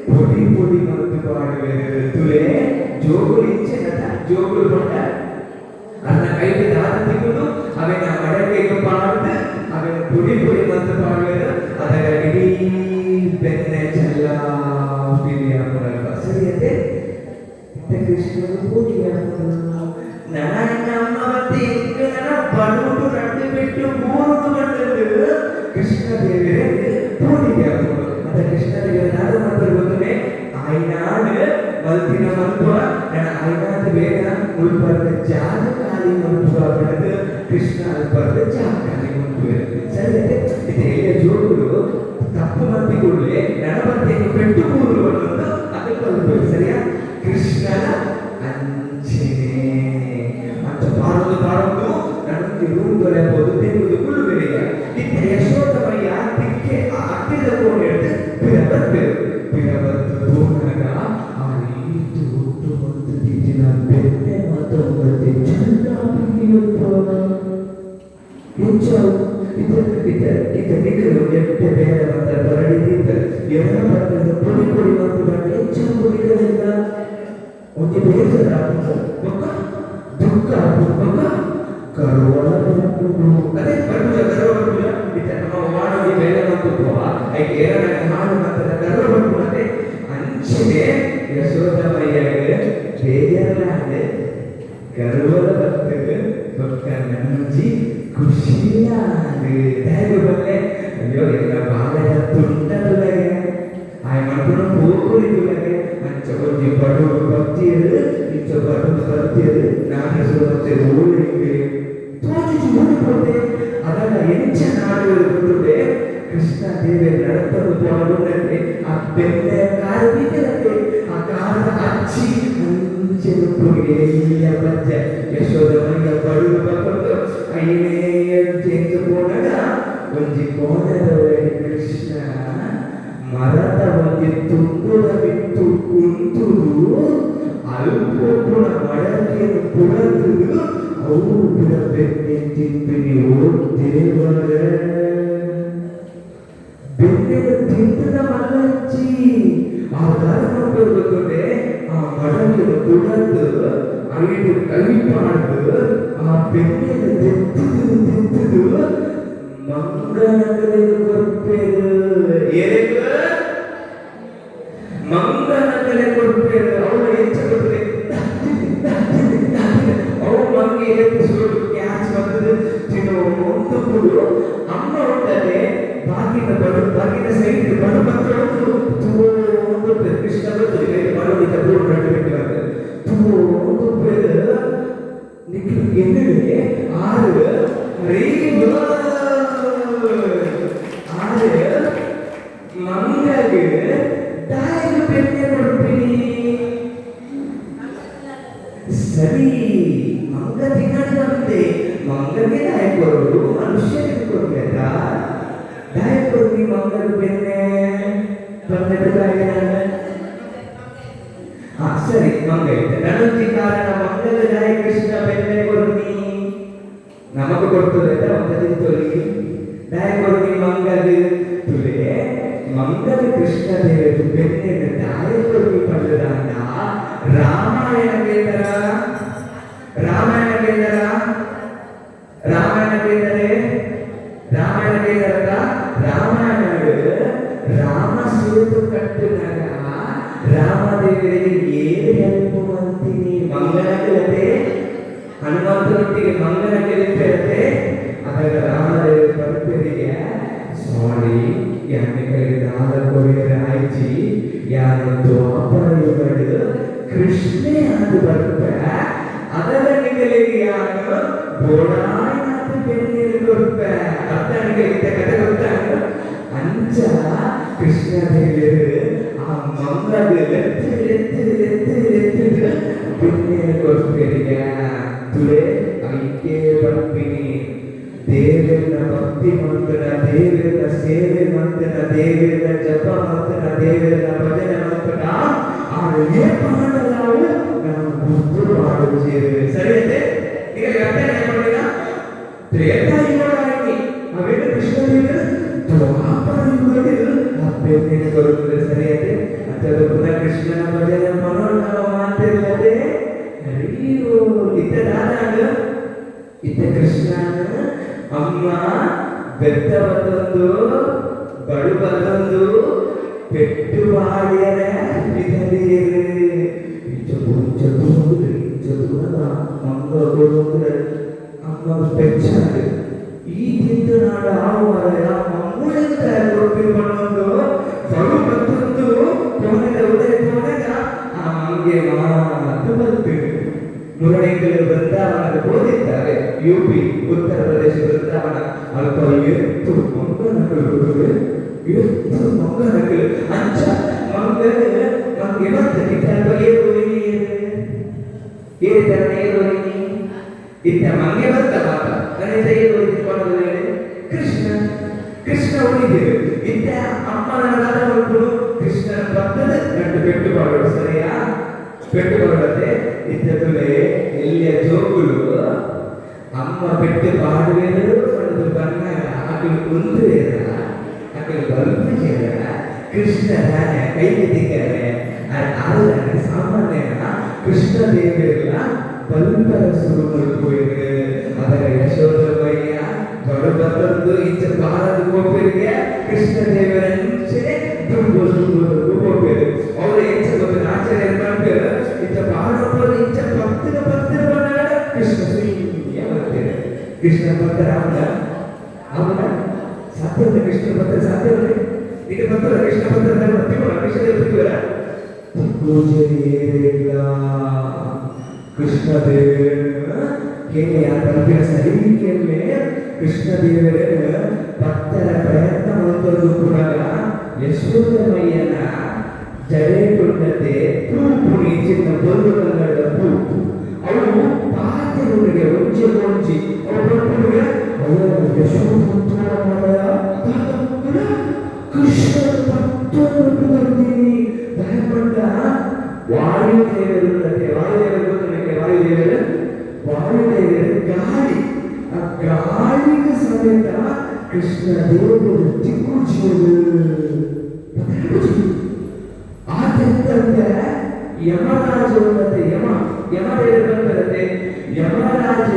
ಪೊಡಿ ಪೊಡಿ ಮತ್ತು ಪಾಡುವೆರು ತುಲೆ ಜೋಗುలు ಇಂಚೆನದ ಜೋಗುಲು ಪಂಡ ಅನ್ನ ಕೈಗೆ ದಾದ ತಿಕ್ಕೊಂಡು ಅವೆನ ಮಡಕೆಗೆ ಪಾಡ್ದು ಅವೆನ ಪೊಡಿ ಪೊಡಿ ಮತ್ತು ಪಾಡುವೆರು ಅದರ ಇಡೀ ಬೆನ್ನೆ ಚಲ್ಲ ಪಿರಿಯ ಮೂಲಕ ಸರಿಯತೆ ಕೃಷ್ಣನು ಪೂಜೆ ನನ್ನ ಎಂಕನ ಬಡುಟು ರಡ್ಡು ಬಿಟ್ಟು ಮೂರು ಬಂದದ್ದು ಕೃಷ್ಣ ದೇವರೇ ಪೂಜೆ ಆಗ್ಬೋದು ಮತ್ತೆ ಕೃಷ್ಣ ದೇವರ ನಾಡು ಮಾಡ್ತಾರೆ ಗೊತ್ತೇ ಆಯ್ನಾಡು ಮಲ್ತಿನ ಮಲ್ಪುವ ನನ್ನ ಆಯ್ನಾದ ಬೇಗ ಮುಲ್ಪರ್ದ ಜಾಗ ಖಾಲಿ ಮಲ್ಪುವ ಪಡೆದು ಕೃಷ್ಣ ಅಲ್ಪರ್ದ ಜಾಗ ಖಾಲಿ ಮಲ್ಪುವೆ ಸರಿ ಇದು ಎಲ್ಲ ಜೋಗುಲು ತಪ್ಪು ಮಂದಿ ಕೂಡಲೇ ನಡಬಂತೆಯನ್ನು ಪೆಟ್ಟು ಕೂರು ಅನ್ನೋದು ಅದಕ್ಕೆ ಅಲ್ಪುವೆ ಸರಿಯಾ ಕೃಷ್ಣನ ಅಂಚನೆ ಅಂತ ಬಾರದು ಬಾರದು ನನಗೆ ರೂಮ್ ದೊರೆಯಬಹುದು ತಿರುವುದು ಕುಳ್ಳು ಬೆಳೆಯ ಇತ್ತ ಯಶೋದಮಯ್ಯ ತಿಕ್ಕೆ ಆ ಅಟ್ಟಿದ ಕೋಣೆ ಹಿಡಿದು ಪಿರ ಪಿರ ಬಂದು ತೋಣಗ ಆ ರೀತಿ ಒಟ್ಟು ಒಂದು ದಿನ ಬೆನ್ನೆ ಮಾತ್ರ ಚಂದ ಪಿರಿಯಪ್ಪ ಹೆಚ್ಚು ಇದು ಇದು ಇದು ನಿಖಲು ಎಟ್ಟೆ ಬೇರೆ ಮಾತ್ರ ಬರಡಿದ್ದ ಎರ ಬರ್ತದೆ ಪೊಡಿ ಪೊಡಿ ಮತ್ತು ಬಣ್ಣ ಹೆಚ್ಚು ಪೊಡಿಗಳಿಲ್ಲ ಒಂದು ಬೇಸರ ಬೊಕ್ಕ ದುಃಖ ಬೊಕ್ಕ ಕರುವಳ ಅದೇ ಪರ್ಪುಜ ಕರುವ ಪರ್ಪುಜ ಇತ್ತ ನಮ್ಮ ಮಾಡೋದು ಬೇರೆ ಮತ್ತು ಐಕೆ ಏನ ಹಾಡು ಮಾತ್ರ ಕರುವ ಪರ್ಪುಣತೆ ಪೋಕುಲಿಗೆ ಅಂಚ ಒಂಜಿ ಬಡವರು ಭಕ್ತಿಯರು ಇಂಚ ಬಡವರು ಭಕ್ತಿಯರು ನಾನು ಸುರತ್ತೆ ಓಲಿಗೆ ತೋಚಿಸಿ ಓಡಿಕೊಂಡೆ ಅದನ್ನ ಎಂಚ ನಾಡು ಗೊತ್ತುಂಡೆ ಕೃಷ್ಣ ದೇವರ ನಡತನ್ನು ಪೋನಗುಂಡಂತೆ ಆ ಬೆನ್ನೆ ಕಾರು ಬೀಗಲಂತೆ ಆ ಕಾರದ ಅಚ್ಚಿ ಅಂಚೆ ನುಪ್ಪುಗೆ ಎಲ್ಲಿಯ ಬಜ್ಜೆ ಯಶೋದ ಮೈಯ ಬಡವರು ಬಕ್ಕೊಂಡು ಐನೇ ಎಂಚ ಪೋನಗ ಒಂಜಿ ಕೋಣದ ಕೃಷ್ಣ ಮರದ ಒಂಜಿ ತುಂಬುದ ಬಿಟ್ಟು ಕುಂತುದು ಅಲ್ಪೊಪ್ಪುನ ಮಡಕೆಯನ್ನು ಪುರತುದು ಅವು ಬಿಡ ಬೆನ್ನೆ ತಿಂಪಿನಿ ಓ ದೇವರೇ ಬೆನ್ನೆನ ತಿಂದದ ಮಲ್ಲಂಚಿ ಆ ದಾರ ಗೊತ್ತುಂಡೆ ಆ ಮಡಕೆಯನ್ನು ಪುರತು ಐದು ಕೈ ಪಾಡ್ದು ಆ ಬೆನ್ನೆನ ತೆತ್ತುದು ತೆತ್ತುದು ಮಂಗನಗಲಿಗೆ ಕೊರ್ಪೇರು ಏರೇಕು ಮಂಗನಗಲೆ ಕೊರ್ಪೇರು ಅವಳು ಎಂಚ ಗೊತ್ತುಂಡೆ ಅವು ಮಂಗೆ ಎತ್ತು ಸುರುಟು ಕ್ಯಾಚ್ ಬಂದದ್ದು ತಿನ್ನೋ ಒಂದು ಕುಡು ಅಮ್ಮ ಉಂಟದೆ ಬಾಕಿನ ಬಡು ಬಾಕಿನ ಸೈಡ್ ಬಡು ಬಂತು ತೂಂದು ಕೃಷ್ಣ ಬಂತು ಬಡು ನಿಜ ಬೂಡು ನಟ್ಟು ಬಿಟ್ಟು ಬಂತು ತೂಂದು ನಿಕ್ಲು ಎನ್ನುಗೆ ಆರು ಆರು ಮಂಗಗೆ ದಾಯಿಗೆ ಬೆಣ್ಣೆ ಕೊಡ್ತೀನಿ ಸರಿ ಮಂಗ ತಿನ್ನಡ ಬಂದೆ ಮಂಗಗೆ ದಾಯ ಕೊಡೋದು ಮನುಷ್ಯನಿಗೆ ಕೊಡ್ಬೇಕಾ ದಾಯ ಕೊಡ್ನಿ ಮಂಗಗೆ ಬೆಣ್ಣೆ ಬಂದದ್ದು ದಾಯ ಹಾ ಸರಿ ಮಂಗ ಇದ್ದ ನನೊಂಜಿ ಕಾರಣ ಮಂಗದ ದಾಯ ಕೃಷ್ಣ ಬೆಣ್ಣೆ ಕೊಡ್ನಿ ನಮಗ ಕೊಡ್ತದೆ ಅಂತ ತಿಂತೊಲಿ ದಾಯ ಕೊಡ್ನಿ ಮಂಗಗೆ ತುಲೆ ಮಂಗದ ಕೃಷ್ಣ ದೇವರು ಬೆಣ್ಣೆಯನ್ನು ದಾಯ ಕೊಡ್ನಿ ಪಡೆದಾಂಡ ರಾಮಾಯಣ ಕೇಂದ್ರ ರಾಮಾಯಣ ಕೇಂದ್ರ ರಾಮಾಯಣ ಕೇಂದ್ರೇ ರಾಮಾಯಣ ಕೇಂದ್ರ ರಾಮಾಯಣ ರಾಮ ಸೇತು ಕಟ್ಟಿನಾಗ ರಾಮದೇವರಿಗೆ ಏನು ಹೆಲ್ಪ್ ಅಂತೀನಿ ಮಂಗನಕಲತೆ ಹನುಮಂತನೊಟ್ಟಿಗೆ ಮಂಗನ ಕೆಲತೆ ಅದಾಗ ರಾಮದೇವರು ಬರ್ತಿರಿಗೆ ಸಾರಿ ಯಾನಿಗಳಿಗೆ ದಾದ ಕೊರಿಯರ ಆಯ್ಚಿ ಯಾನು ದ್ವಾಪರ ಯುಗಡು ಕೃಷ್ಣೇ ಅದು ಬರ್ತ ಅದರ ನಿಗಲಿಗೆ ಯಾನು ಬೋಡಾಯ್ನಾಥ ಬೆನ್ನೇರು ಕೊರ್ಪ ಅರ್ಥ ನಿಗಲಿಗೆ ಕತೆ ಗೊತ್ತಾಗ ಅಂಚ ಕೃಷ್ಣ ದೇವರು ಆ ಮಂಗದ ಲೆತ್ತು ಲೆತ್ತು ಲೆತ್ತು ಲೆತ್ತು ಬೆನ್ನೇರು ಕೊರ್ಪೆರಿಗೆ ತುಳೆ ಐಕೆ ಪಡ್ಪಿನಿ ದೇವರನ್ನ ಭಕ್ತಿ ಮಂತನ ದೇವರನ್ನ ಸೇವೆ ಮಂತನ ದೇವರನ್ನ ಜಪ ಮಂತನ ದೇವರನ್ನ ಭಜನೆ ಮಂತನ ಆ ಏಪಾಡಲಾವು ನಾವು ಗುರ್ತು ಮಾಡುತ್ತೇವೆ ಸರಿ ಅಂತೆ ಈಗ ಅರ್ಥ ಏನ್ಮಾಡಿಲ್ಲ ತ್ರೇತಾಯುಗವಾಗಿ ಅವೇನು ಕೃಷ್ಣ ದೇವರು ದ್ವಾಪರ ಯುಗದಲ್ಲಿ ಆ ಬೆನ್ನಿನ ಬರುತ್ತದೆ ಸರಿಯತೆ ಅಂತ ಪುನಃ ಕೃಷ್ಣನ ಭಜನೆ ಮನೋನಾಮ ಮಾತಿಲ್ಲದೆ ಹರಿಯೋ ಇತ್ತ ದಾದಾಗ ಇತ್ತ ಕೃಷ್ಣನ ಅಮ್ಮ ಬೆತ್ತ ಬತ್ತೊಂದು ಬಡು ಬತ್ತೊಂದು ಪೆಟ್ಟು ಬಾಡಿಯರ ವಿಧರಿಯರು ಇಂಚ ಇಂಚ ತೂಂದು ಇಂಚ ತೂನಗ ಮಂಗ ಕೊಡೋದು ಅಮ್ಮ ಪೆಚ್ಚಾಡು ಈ ತಿಂದು ನಾಡು ಆವು ಮಂಗುಳಿಗೆ ತಯಾರು ಕೊಡ್ತೀನಿ ಬಣ್ಣೊಂದು ಬಡು ಬತ್ತೊಂದು ಕೋಣೆದ ಉದಯ ಕೋಣೆಗ ಆ ಮಂಗೆ ಮಾತು ಬರ್ತೀವಿ ಮುರಳಿಗಳು ವೃಂದಾವನಕ್ಕೆ ಹೋಗಿದ್ದಾರೆ ಯುಪಿ ಉತ್ತರ ಪ್ರದೇಶ ವೃಂದಾವನ ಅಲ್ಪ ಎತ್ತು ಮಂಗನಗಳು ಎತ್ತು ಮಂಗನಗಳು ಅಂಚ ಮಂಗನ ಮಂಗೆ ಬರ್ತದೆ ಅಲ್ಪ ಏರು ಏರು ತರ ಏರು ಇತ್ತ ಮಂಗೆ ಬರ್ತ ಮಾತ ನನ್ನ ಏರು ಹೇಳಿ ಕೃಷ್ಣ ಕೃಷ್ಣ ಉಳಿದಿರು ಇತ್ತ ಅಮ್ಮನ ದಾದ ಮಕ್ಕಳು ಕೃಷ್ಣನ ಬರ್ತದೆ ನಟ್ಟು ಪೆಟ್ಟು ಸರಿಯಾ ಪೆಟ್ಟು ಪಾಡುತ್ತೆ ಇತ್ತುಲೆ ಎಲ್ಲಿಯ ಜೋಕುಲು ಅಮ್ಮ ಪೆಟ್ಟು ಪಾಡುವೆನು ಪಡೆದು ಬನ್ನಾಗ ಆಕಳು ಕುಂದುವೇರ ಆಕಳು ಬಲ್ಪುಜೇರ ಕೃಷ್ಣ ತಾನೆ ಕೈಗೆ ತಿಕ್ಕರೆ ಆರುದಾನೆ ಸಾಮಾನ್ಯ ಕೃಷ್ಣ ದೇವರೆಲ್ಲ ಬಲ್ಪರ ಶುರು ಮಲ್ಪುವೆರು ಅದರ ಯಶೋಧಮಯ್ಯ ಬಡು ಬತ್ತೊಂದು ಇಂಚ ಬಾರದ ಕೋಪರಿಗೆ ಕೃಷ್ಣ ದೇವರಂಚೆ ದುಂಬು ದುಂಬು ದುಂಬು ಕೋಪೇರು ಅವರು ಎಂಚ ಗೊತ್ತು ಆಚಾರ್ಯ ಮಾಡ್ಪೇರು ಇಂಚ ಬಾರೊಬ್ಬರು ಇಂಚ ಪತ್ತಿನ ಪತ್ತಿನ ಬಂದಾಗ ಕೃಷ್ಣ ಸುಯ್ಯ ಬರ್ತಾರೆ ಕೃಷ್ಣ ಭಕ್ತರ ಅವನ ಅವನ ಸಾಧ್ಯ ಕೃಷ್ಣ ಭಕ್ತರ ಸಾಧ್ಯ ಈಗ ಭಕ್ತರ ಕೃಷ್ಣ ಭಕ್ತರ ತಿಮ್ಮನ ಕೃಷ್ಣ ದೇವರು ಪೂಜೆರಿಯೇರಿಲ್ಲ ಕೃಷ್ಣ ದೇವರನ್ನು ಕೇಳಿ ಪಂಪಿನ ಸರಿಕೆಯಲ್ಲೇ ಕೃಷ್ಣ ದೇವರನ್ನು ಭಕ್ತರ ಪ್ರಯತ್ನ ಮಂತದ್ದು ಪುನಗ ಯಶೋದಮಯ್ಯನ ಜಡೆಟುಂಡತೆ ಪೂ ಪುಣಿ ಚಿನ್ನ ಬೊಲ್ದು ಕನ್ನಡದ ಪೂ ಅವು ಪಾತೆರುಳಿಗೆ ಒಂಜಿ ಒಂಜಿ ಅವು ಪನ್ಪುನುಗೆ ಅವು ಯಶೋದ ಕೃಷ್ಣ ಪತ್ತೊಂದು ದಯಪಂಡ ವಾಯುದೇವರು ವಾಯುದೇವರು ಗೊತ್ತುಂಟು ವಾಯುದೇವರು ವಾಯುದೇವರು ಗಾಳಿ ಆ ಗಾಳಿಗೆ ಸಮೇತ ಕೃಷ್ಣ ದೇವರು ತಿಕ್ಕುಚಿಯರು ಆತಂತಂದ್ರೆ ಯಮರಾಜ ಉನ್ನತೆ ಯಮ ಯಮದೇವರು ಬಂದರಂತೆ ಯಮರಾಜ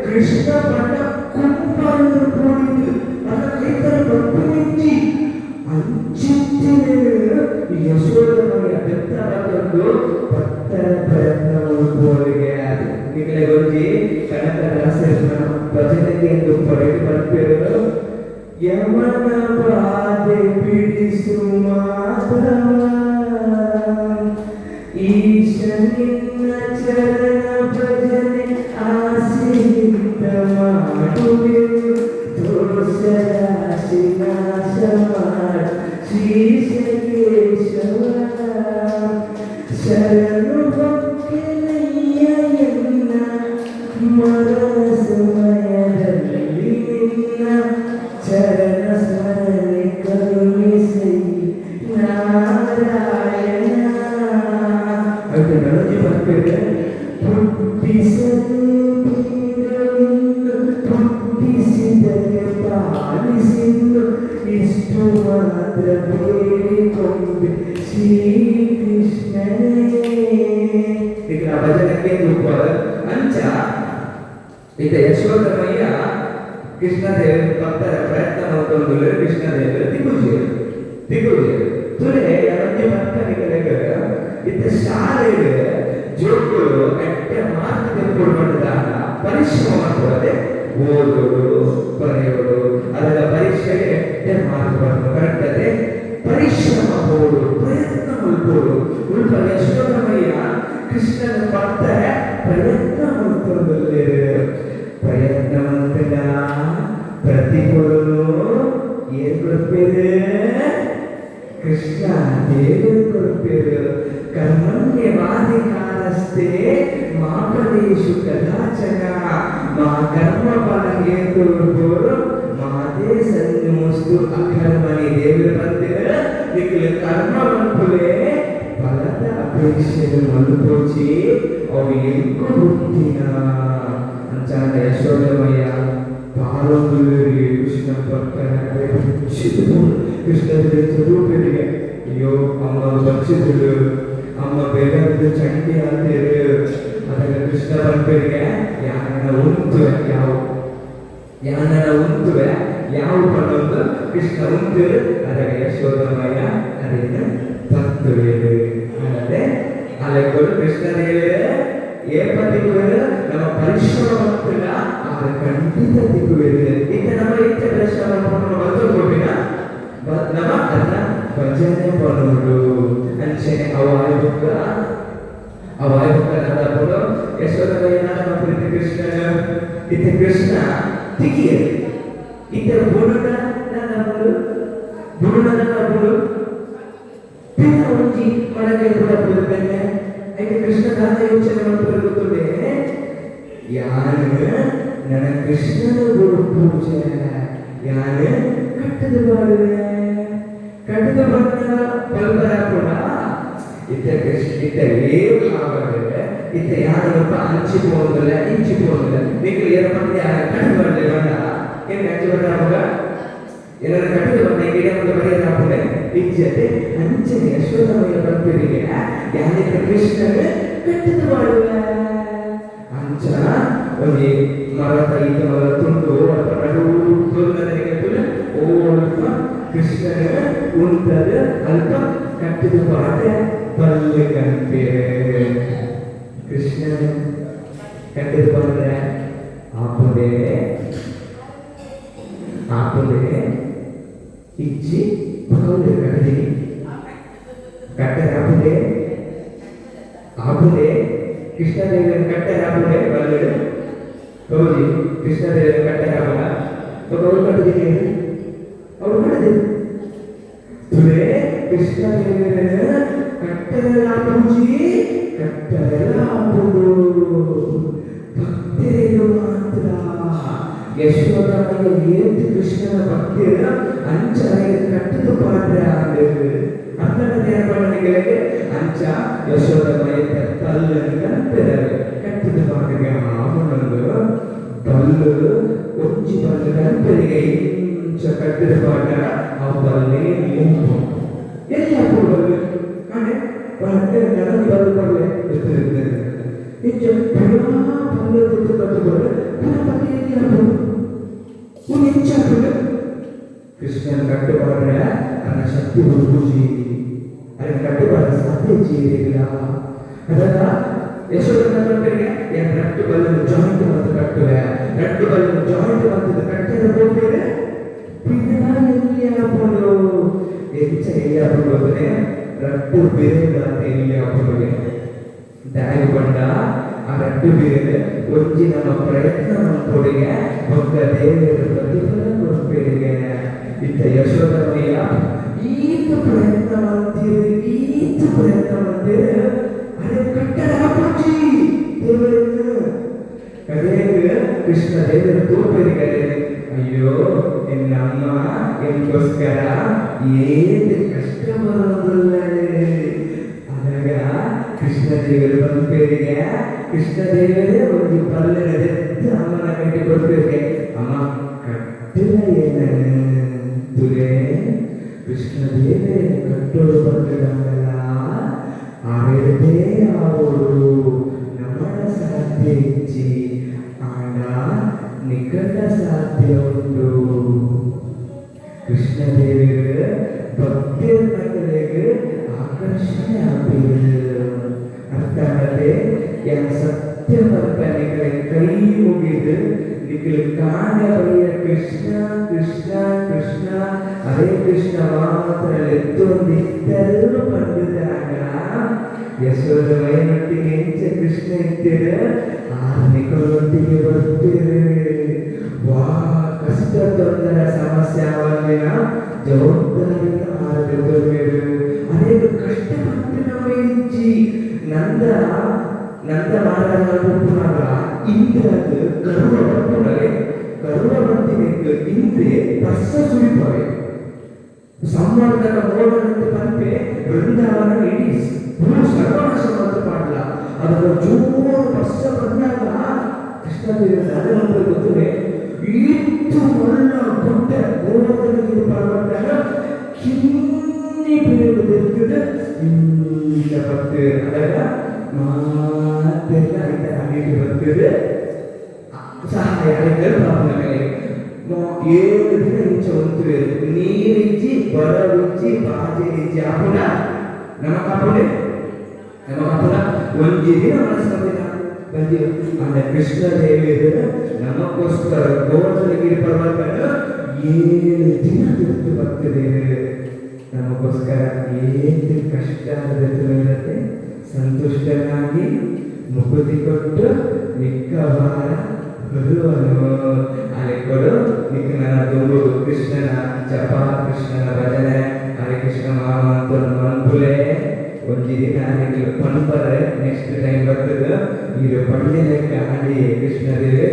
ಕೃಷ್ಣ ಪಂಡ ಕುಂಭವನ್ನು ಕೂಡಿದ್ದು ನನ್ನ ಕೈತರ ಬಂದು ಅಂಚಿತ್ತಿನ ಯಶೋದಮಯ್ಯ ಬೆತ್ತ ಬಂದು ಪತ್ತರ ಪ್ರಯತ್ನ ಮಲ್ಪುವವರಿಗೆ ನಿಗಲೆ ಗೊಂಜಿ ಕನಕ ದಾಸರನ್ನ ಭಜನೆಗೆ ಎಂದು ಪಡೆದು ಬರ್ಪೇರು ಯಮನ ಬಾಧೆ ಬಿಡಿಸು ಮಾಧವ ಈಶ ನಿನ್ನ ಚರಣ ಭಜನೆ ಆಸೆಯಿಂದ ಮಾಡುವೆವು ದೋಷ ರಾಶಿ ನಾಶ ಮಾಡು ಶ್ರೀಶ ಕೇಶವ ಶರಣು ಹೊಕ್ಕೆನಯ್ಯ ಎನ್ನ ಮರಣ ಸಮಯದಲ್ಲಿ ನಿನ್ನ ಚರಣ ಸ್ಮರಣೆ ಕರುಣಿಸೈ ನಾರಾಯಣ. అయితే ನಡಜಿ ಬರ್ತಿದೆ ಪುಟ್ಟಿಸಿದರೆ ಪಾಲಿಸಿದ್ದು ಇಷ್ಟು ಮಾತ್ರ ಬೇಡಿಕೊಂಡೆ ಶ್ರೀಕೃಷ್ಣನೇ. ಈಗ ಭಜನೆಗೆ ಅಂಚ ಇತ ಯಶೋದಮಯ್ಯ ಕೃಷ್ಣದೇವರು ಭಕ್ತರ ಪ್ರಯತ್ನ ಮಾಡ್ಕೊಂಡು ಕೃಷ್ಣದೇವರು ತಿಕ್ಕುಜಿಯರು ತಿಕ್ಕುಜಿಯರು ತುಲೆ ಯಾರೊಂದು ಭಕ್ತನಿಗೆ ಇತ್ತ ಶಾಲೆಗೆ ಜೋಕುಲು ಎಟ್ಟೆ ಮಾರ್ಕ್ ತೆಗೆದುಕೊಂಡು ಪರಿಶ್ರಮ ಮಾಡ್ಕೊಳ್ಳದೆ ಓದೋಡು ಬರೆಯೋಡು ಅದರ ಪರೀಕ್ಷೆಗೆ ಎಟ್ಟೆ ಮಾರ್ಕ್ ಬರೋದು ಕರೆಕ್ಟ್ ಅದೇ ಪರಿಶ್ರಮ ಹೋಡು ಪ್ರಯತ್ನ ಮಲ್ಪೋಡು ಉಲ್ಪ ಯಶೋದಮಯ್ಯ ಕೃಷ್ಣನ ಭಕ್ತರ ಪ್ರಯತ್ನ ಮಾಡ್ಕೊಂಡು ಪ್ರಯತ್ನ ಮಂತದ ಪ್ರತಿಫಲನು ಏನ್ ಕೊಡ್ಪೇರು ಕೃಷ್ಣ ದೇವರು ಕೊಡ್ಪೇರು. ಕರ್ಮಣ್ಯವಾಧಿಕಾರಸ್ತೆ ಮಾ ಫಲೇಷು ಕದಾಚನ ಮಾ ಕರ್ಮ ಫಲ ಹೇತುರ್ಭುರ್ ಮಾತೆ ಸನ್ಯೋಸ್ತು ಅಕರ್ಮಣಿ. ದೇವರು ಬಂದಿರ ನಿಖಿಲ ಕರ್ಮ ಮನ್ಪುಲೆ ಫಲದ ಅಪೇಕ್ಷೆಯನ್ನು ಮಲ್ಪೋಚಿ ಅವು ಎಂಕು ಹುಟ್ಟಿನ ಅಂಚಾಂಡ ಯಶೋದಮಯ್ಯ ಪಾರೊಂದುಲೇರಿ ಕೃಷ್ಣ ಭಕ್ತನ ಕೃಷ್ಣ ಚದುಪೆರಿಗೆ ಅಯ್ಯೋ ಅಮ್ಮ ಬಚ್ಚಿದ್ರು ಅಮ್ಮ ಬೇಗ ಚಂಡಿ ಆತೇರು ಅದಕ್ಕೆ ಕೃಷ್ಣ ಪನ್ಪೆರಿಗೆ ಯಾನನ ಉಂತುವೆ ಯಾವ ಯಾನನ ಉಂತುವೆ ಯಾವ ಪನ್ನೊಂದು ಕೃಷ್ಣ ಉಂತುವೆ ಅದಕ್ಕೆ ಯಶೋದಮಯ್ಯ ಅದೇನು ಪತ್ತುವೇರು ಅಲ್ಲದೆ ಅಲೆಗಳು ಕೃಷ್ಣದೇವರೇ ಏಪ ತಿಕ್ಕುವೇರು ನಮ್ಮ ಪರಿಶ್ರಮ ಮಂತಿಲ್ಲ ಆದ್ರೆ ಖಂಡಿತ ತಿಕ್ಕುವೇರು. ಇತ್ತ ನಮ್ಮ ಇತ್ತ ಪರಿಶ್ರಮ ಬಂದು ಕೊಟ್ಟಿನ ನಮ್ಮ ಅದನ್ನ ಭಜನೆ ಪನೋಡು ಅಂಚನೆ ಅವಾಯುಕ್ಕ ಅವಾಯುಕ್ಕ ನಾದಪುಡು ಯಶೋದಮಯ್ಯ ನಾದ ಪ್ರೀತಿ ಕೃಷ್ಣನ ಇತ್ತ ಕೃಷ್ಣ ತಿಕ್ಕಿಯರು ಇತ್ತ ಬುಡುನ ನಾದಪುಡು ಬುಡುನ ನಾದಪುಡು ಪಿನ್ನ ಒಂಜಿ ಮಡಕೆ ಕೂಡ ಪುಡು అయితే ಕೃಷ್ಣ ದಾದ ಯೋಚನೆ ಮಾಡ್ತಾರೆ ಗೊತ್ತುಂಡೆ ಯಾನು ನನ್ನ ಕೃಷ್ಣನ ಗುರು ಪೂಜೆ ಯಾನು ಕಟ್ಟದ ಬಾಡುವೆ ಕಟ್ಟದ ಬಾಡಿನ ಬಲ್ಬರ ಕೂಡ ಇತ್ತ ಕೃಷ್ಣ ಇತ್ತ ಏರು ಆವರೆ ಇತ್ತ ಯಾರೊಬ್ಬ ಅಂಚಿ ಪೋಂದಿಲ್ಲ ಇಂಚಿ ಪೋಂದಿಲ್ಲ ನಿಖಿಲ್ ಏರ ಮಂದಿ ಯಾರ ಕಟ್ಟು ಬಾಡಲೆ ಬಂದ ಏನು ಅಂಚಿ ಬಂದ ಅವಾಗ ಎಲ್ಲರ ಕಟ್ಟದ ಬಂದ ಗಿಡ ಮುಂದೆ ಬರೆಯೋದು ಹಾಕೊಂಡೆ ಇಜ್ಜತೆ ಅಂಚನೆ ಯಶೋದಮಯ್ಯ ಬರ್ಪಿರಿಗೆ ಯಾನಿತ ಕೃಷ್ಣನ ಕಟ್ಟದ ಬಾಡುವೆ ಅಂಚ ಒಂಜಿ ಮರತ ಈತ ಮರ ತುಂಡು ಅಲ್ಪ ನಡು ತೋರ್ನದನಿಗೆ ತುಲ ಓ ಅಲ್ಪ ಕೃಷ್ಣನ ಉಂಟದ ಅಲ್ಪ ಕಟ್ಟಿದ ಬಾಟೆ ಬಲ್ಲೆ ಕನ್ಪೇರು ಕೃಷ್ಣನ ಕಟ್ಟಿದ ಬಾಟೆ ಆಪುಂಡೆ ಆಪುಂಡೆ ಇಜ್ಜಿ ಪಕೌಲೆ ಕಟ್ಟದಿನಿ ಕಟ್ಟದ ಆಪುಂಡೆ ಆಪುಂಡೆ ಕೃಷ್ಣದೇವನ ಕಟ್ಟೆ ಆಪುಂಡೆ ಬಲ್ಲುಡು ಪ್ರಭುಜಿ ಕೃಷ್ಣದೇವನ ಕಟ್ಟೆ ಆಪುಂಡ ಅವ್ರು ಕಟ್ಟುದೀನಿ ಅವ್ರು ಕಟ್ಟದೆ ತುಳೆ ಕೃಷ್ಣದೇವನ ಕಟ್ಟೆಲ್ಲ ಪೂಜಿ ಕಟ್ಟೆಲ್ಲ ಆಪುಂಡು ಭಕ್ತರಿಗೆ ಮಾತ್ರ ಯಶೋದಮಯ ಏತು ಕೃಷ್ಣನ ಭಕ್ತಿಯ ಅಂಚ ಕಟ್ಟಿದು ಪಾಡ್ರೆ ಅರ್ಥನ ಅಂಚ ಯಶೋದಮಯ ತಲ್ಲನ್ನು ಕಲ್ಪೆರವೆ ಕಟ್ಟಿದ ಪಾಡ್ರಿಗೆ ಆವಣಂದು ಬಲ್ಲು ಒಂಜಿ ಬಲ್ಲು ಕಲ್ಪೆರಿಗೆ ಇಂಚ ಕಟ್ಟಿದ ಪಾಡ ಅವು ಬಲ್ಲೇ ಮುಂಪು ಎಲ್ಲಿ ಹಾಕು ಬಲ್ಲು ಕಾಣೆ ನನಗೆ ಬಲ್ಲು ಕೊಡಲೆ ಇಂಚ ಪುನಃ ಬಲ್ಲು ತೆತ್ತು ಕಟ್ಟಿಕೊಂಡ್ರೆ ಪುನಃ ಬಲ್ಲು ಎಲ್ಲಿ ಹಾಕು ಒಂದು ಇಂಚ ಹಾಕೊಂಡು ಕೃಷ್ಣನ ಕಟ್ಟುಪಾಡ್ರೆ ನನ್ನ ಶಕ್ತಿ ಹುಡುಕುಜಿ ಅದನ್ನ ಕಟ್ಟುಪಾಡ ಸಾಧ್ಯ ಜೀವಿಲ್ಲ ಅದನ್ನ ಯಶೋಧನ ಕಟ್ಟರಿಗೆ ರಟ್ಟು ಬಲ್ಲನ್ನು ಜಾಯಿಂಟ್ ಮತ್ತು ಕಟ್ಟುವೆ ರಟ್ಟು ಬಲ್ಲನ್ನು ಜಾಯಿಂಟ್ ಮತ್ತು ಕಟ್ಟಿದ ಹೋಗ್ತೇವೆ ಪಿನ್ನ ಎಲ್ಲಿ ಹಾಕೊಂಡು ಎಂಚ ಎಲ್ಲಿ ಹಾಕೊಂಡು ಹೋದ್ರೆ ರಟ್ಟು ಬೇರೆ ಎಲ್ಲಿ ಹಾಕೊಂಡು ದಾಯಿ ಬಂಡ ಆ ರಟ್ಟು ಬೇರೆ ಒಂಜಿ ನಮ್ಮ ಪ್ರಯತ್ನ ಮಲ್ಪೊಡಿಗೆ ಭಕ್ತ ದೇವರ ಪ್ರತಿಫಲ ಕೊಡ್ಬೇರಿಗೆ ಇತ್ತ ಯಶೋಧಮಯ್ಯ ಈತ ಪ್ರಯತ್ನ ಮಾಡ್ತೀರಿ ಈತ ಪ್ರಯತ್ನ ಮಾಡ್ತೀರಿ ಅದೇ ಕಟ್ಟಡ ಹಾಕಿ ದೇವರನ್ನು ಕಡೆಗೆ ಕೃಷ್ಣ ದೇವರ ತೋಪರಿಗೆ ಅಯ್ಯೋ ನಿನ್ನ ಅಮ್ಮ ಎನ್ಗೋಸ್ಕರ ಏನು ಕಷ್ಟ ಬರೋದಿಲ್ಲ ಆದಾಗ ಕೃಷ್ಣ ದೇವರು ಬಂದ್ಪೇರಿಗೆ ಕೃಷ್ಣ ದೇವರೇ ಒಂದು ಪಲ್ಲನೆದೆತ್ತು ಅಮ್ಮನ ಕಟ್ಟಿ ಕೊಡ್ಬೇಕೆ ಅಮ್ಮ ಕಟ್ಟಿಲ್ಲ ಏನನ್ನು ತುಲೆ ಕೃಷ್ಣ ದೇವರೇ ಕಟ್ಟೋಡು ಬಂದಿಡಲ್ಲ ಆರೇದೇ ಆವೋಡು ನಮ್ಮನ ಸಾಧ್ಯ ಇಚ್ಚಿ ಆಂಡ ನಿಕಟ ಸಾಧ್ಯ ಉಂಟು ಕೃಷ್ಣ ದೇವರು ಭಕ್ತಿಯ ನಕಲಿಗೆ ಆಕರ್ಷಣೆ ಆಪೀರು ಅರ್ಥ ಆಗತ್ತೆ ಎನ್ ಸತ್ಯ ಬರ್ತಾನೆ ಕೈ ಮುಗಿದು ನಿಖಿಲ್ ಕಾಣ ಬಯ್ಯ ಕೃಷ್ಣ ಕೃಷ್ಣ ಕೃಷ್ಣ ಹರೇ ಕೃಷ್ಣ ಮಾತ್ರ ಎತ್ತೊಂದಿತ್ತರು ಪಂಡಿತಾಗ ಯಶೋದಮಯನೊಟ್ಟಿಗೆ ಎಂಚ ಕೃಷ್ಣ ಇತ್ತೀರ ಆ ನಿಖಲೊಟ್ಟಿಗೆ ಬರ್ತೀರಿ ವಾ ಕಷ್ಟ ತೊಂದರೆ ಸಮಸ್ಯೆ ಆವಂದಿನ ಜವಾಬ್ದಾರಿ ಆರು ಅನೇಕ ಕಷ್ಟಪಟ್ಟು ನಮ್ಮ ಇಜ್ಜಿ ನಂದ ನಂದ ಮಹಾರಾಜ ಪುನಗ ಇಂದ್ರಗ್ ಗರ್ವ ಬರ್ಪುನಗೆ ಗರ್ವ ಬರ್ತಿನೆಕ್ ಇಂದ್ರೆ ಪರ್ಸ ಸುರಿಪವೆ ಸಂವರ್ಧಕ ಮೋಡನಂತ ಪನ್ಪೆ ವೃಂದಾವನ ಇಡೀ ಭೂ ಸರ್ವನಾಶ ಅಂತ ಪಾಡ್ಲ ಅದರ ಜೋರು ಪರ್ಸ ಬಂದಾಗ ಕೃಷ್ಣದೇವರ ಅದೇ ನಮ್ಗೆ ಗೊತ್ತಿದೆ ಇತ್ತು ಒಳ್ಳ ಗುಡ್ಡ ಗೋವರ್ಧನಗಿರಿ ಪರ್ವತನ ಕಿನ್ನಿ ಬೆಳೆದಿರ್ತದೆ ಇಂದ ಬರ್ತದೆ ಅದಾಗ ಮಾತೆಲ್ಲ ಐತೆ ಅಡಿಗೆ ಬರ್ತದೆ ಸಹಾಯ ಕಲ್ಪಾಪನ 7 ದಿನ ಇಂಚ ಉಂಟು ನೀರಿಜ್ಜಿ ಬರವಿಜ್ಜಿ ಬಾಜೆರಿಜ್ಜಿ ಆಪುನ ನಮಕ ಆಪುನೆ ನಮಕ ಆಪುನ ಒಂಜಿ ದಿನ ಮನಸ್ಸು ಬಂದಿ ಅಂದ ಕೃಷ್ಣ ದೇವರು ನಮಗೋಸ್ಕರ ಗೋವರ್ಧನಗಿರಿ ಪರ್ವತನ 7 ದಿನ ತಿರುಗಿ ಬರ್ತದೆ ನಮಗೋಸ್ಕರ ಏನು ಕಷ್ಟ ಆಗುತ್ತೆ ಸಂತುಷ್ಟನಾಗಿ ಮುಕುತಿ ಕೊಟ್ಟು ಮಿಕ್ಕ ವಾರ ಹೊರುವನು ಅಲೆಕೊಡು ನಿಕ್ಕನ ದುಂಬುಡು ಕೃಷ್ಣನ ಜಪ ಕೃಷ್ಣನ ಭಜನೆ ಹರೆ ಕೃಷ್ಣ ಮಹಾಮಂತ್ರ ಮನ್ಪುಲೆ ಒಂಜಿ ದಿನ ನಿಕ್ಲು ಪನ್ಪರೆ ನೆಕ್ಸ್ಟ್ ಟೈಮ್ ಬರ್ತದೆ ಇದು ಪಂಡಿಲೆಕ್ಕ ಆಡಿ ಕೃಷ್ಣ ದೇವರೇ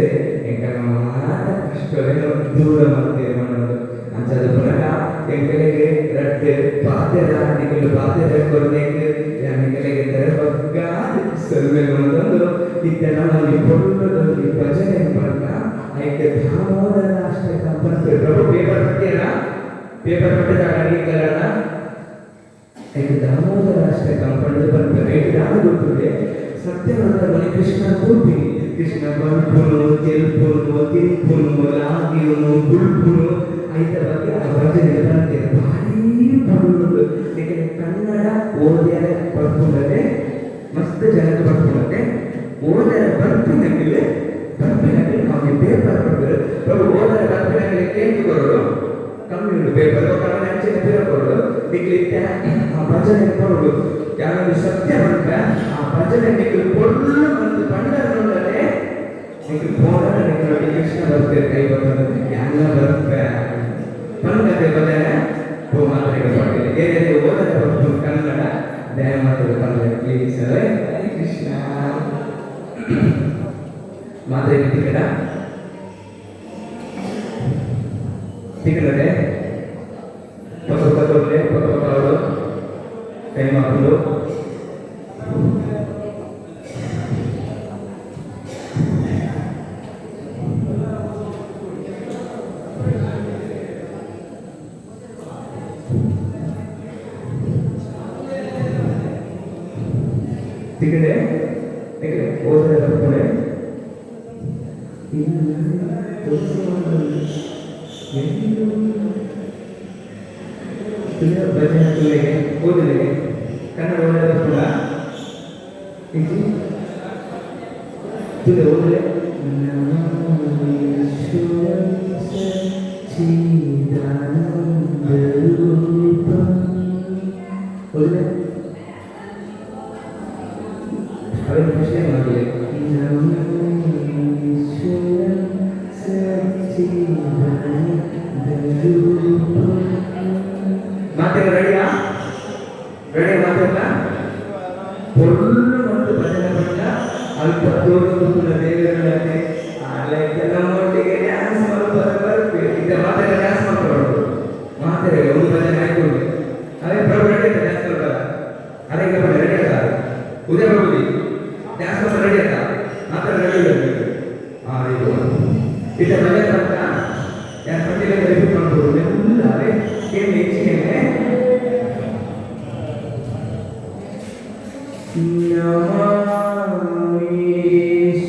ಎಂಕಲ ಮಾತ ಕಷ್ಟವೇನು ದೂರ ಮಾಡ್ತೀರಿ ಮಾಡೋದು ಅಂಚದ ಪುನಃ ಎಂಕಲೆಗೆ ರಡ್ಡು ಪಾತೆರ ನಿಕಲು ಪಾತೆರ ಕೊರ್ನೆಕ್ ನಿಕಲೆಗೆ ತೆರಬಗ್ಗಾದ್ ಸೊಲ್ಮೆ ಮಂತೊಂದು ಇತ್ತೆ ನಮ್ಮಲ್ಲಿ ಪೊರ್ಲುದೊಂಜಿ ಭಜನೆ ಪಂಡ ಐಕ್ ದಾಮೋದರ ಅಷ್ಟಕ ಪನ್ಪೆರ್ ಪ್ರಭು ಪೇಪರ್ ಪಟ್ಟಿಯನ ಪೇಪರ್ ಪಟ್ಟಿದಾಗ ನಿಕಲನ ಐಕ್ ದಾಮೋದರ ಅಷ್ಟಕ ಪಂಡ್ದ್ ಪನ್ಪೆರ್ ಐಟ್ ದಾದ ಗೊತ್ತುಂಡೆ ಸತ್ಯವ್ರತ ಮನೆ ಕೃಷ್ಣ ತೂಪಿನಿ ಕೃಷ್ಣ ಬನ್ಪುನು ತೆಲ್ಪುನು ತಿನ್ಪುನು ಲಾಗಿಯುನು ಬುಲ್ಪುನು ಐತ ಬಗ್ಗೆ ಆ ಭಜನೆ ಪನ್ಪೆರ್ ಭಾರೀ ಪೊರ್ಲುಂಡು ಏಕೆಂದ್ರೆ ಕನ್ನಡ ಓದ್ಯರೆ ಬರ್ಪುಂಡತೆ ಮಸ್ತ್ ಜನಕ್ಕೆ ಬರ್ಪುಂಡತೆ ಓದರ ಬರ್ಪಿನಕಿಲ್ ಬರ್ಪಿನಕಿಲ್ ಅವನಿಗೆ ಪೇಪರ್ ಕೊಡ್ತಾರೆ ಪ್ರಭು ಓದರ ಬರ್ಪಿನಕಿಲ್ ಕೇಂದ್ರ ಕೊರಡು ಕಮ್ಮಿ ಉಂಟು ಪೇಪರ್ ಅವನ ಅಂಚಿನ ಪಿರ ಕೊರಡು ನಿಕ್ಲಿತ್ತೆ ಆ ಭಜನೆ ಕೊರಡು ಯಾರು ಸತ್ಯ ಬಂತ ಆ ಭಜನೆ ಮಲ್ಪುಲೆ ಪ್ಲೀಸ್. ಹರೇ ಕೃಷ್ಣ. ಮಾತ್ರೆ ಟಿಕೆಟ ಟಿಕೆಟ್ ಪಕ್ಕ ಪಕ್ಕ ಕೊಡ್ಲೆ, ಪಕ್ಕ ಪಕ್ಕ ಅವರು ಟೈಮ್ ಹಾಕೊಂಡು. ಟಿಕೆಟ್ ಟಿಕೆಟ್ ಓದಿದ್ರೆ ಬರ್ತಾರೆ. ಭಜನೆ ತುಲೆಗೆ ಓದಲೆಗೆ ಕನ್ನಡ ಓದಲೆ ಬರ್ಪುಂಡ ಇಜ್ಜಿ? ತುಲೆ, ಓದಲೆ. ನಮಾಮೀಶ್ವರಂ ಸಚ್ಚಿದಾನಂದರೂಪಂ. ಓದಲೆ. ಅವೇನು ಪ್ರಶ್ನೆ ಮಾಡಿದೆ. ನಮಾಮೀಶ್ವರಂ ಸಚ್ಚಿದಾನಂದರೂಪಂ. ಮಾತೆಲ್ಲ ರೆಡಿಯಾ? ರೆಡಿ ಮಾತೆಲ್ಲ? ಪೊರ್ಲು ಮತ್ತು ಭಜನೆ ಪಂಡ ಅಲ್ಪ ತೋರುತ್ತುನ ದೇವರುಗಳನ್ನೇ ಲೈಕ್ ನಮ್ಮೊಟ್ಟಿಗೆ ಡ್ಯಾನ್ಸ್ ಮಲ್ಪರೆ ಬರ್ಪೆ. ಇತ್ತೆ ಮಾತೆಲ್ಲ ಡ್ಯಾನ್ಸ್ ಮಾಡ್ಕೊಂಡು ಮಾತೆಲ್ಲ ಒಂದು ಭಜನೆ ಆಯ್ಕೊಂಡು. ಅದೇ ಪ್ರಭು ರೆಡಿ ಆಯ್ತಾ ಡ್ಯಾನ್ಸ್ ಮಲ್ಪರ? ಅದೇ ರೆಡಿ ಆಯ್ತಾ? ಉದಯ ಪ್ರಭುಜಿ ಡ್ಯಾನ್ಸ್ ಮಲ್ಪ ರೆಡಿ ಆಯ್ತಾ? ಮಾತೆಲ್ಲ ರೆಡಿ ಇರಬೇಕು. ಹಾ, ಇದು ಇತ್ತೆ ಭಜನೆ ಪಂಡ ಯಾರು ಪಂಡಿತ ರಿಪೀಟ್ ಮಾಡ್ಬೋದು ಎಲ್ಲ. ಅದೇ ಏನು ಹೆಚ್ಚಿಗೆ.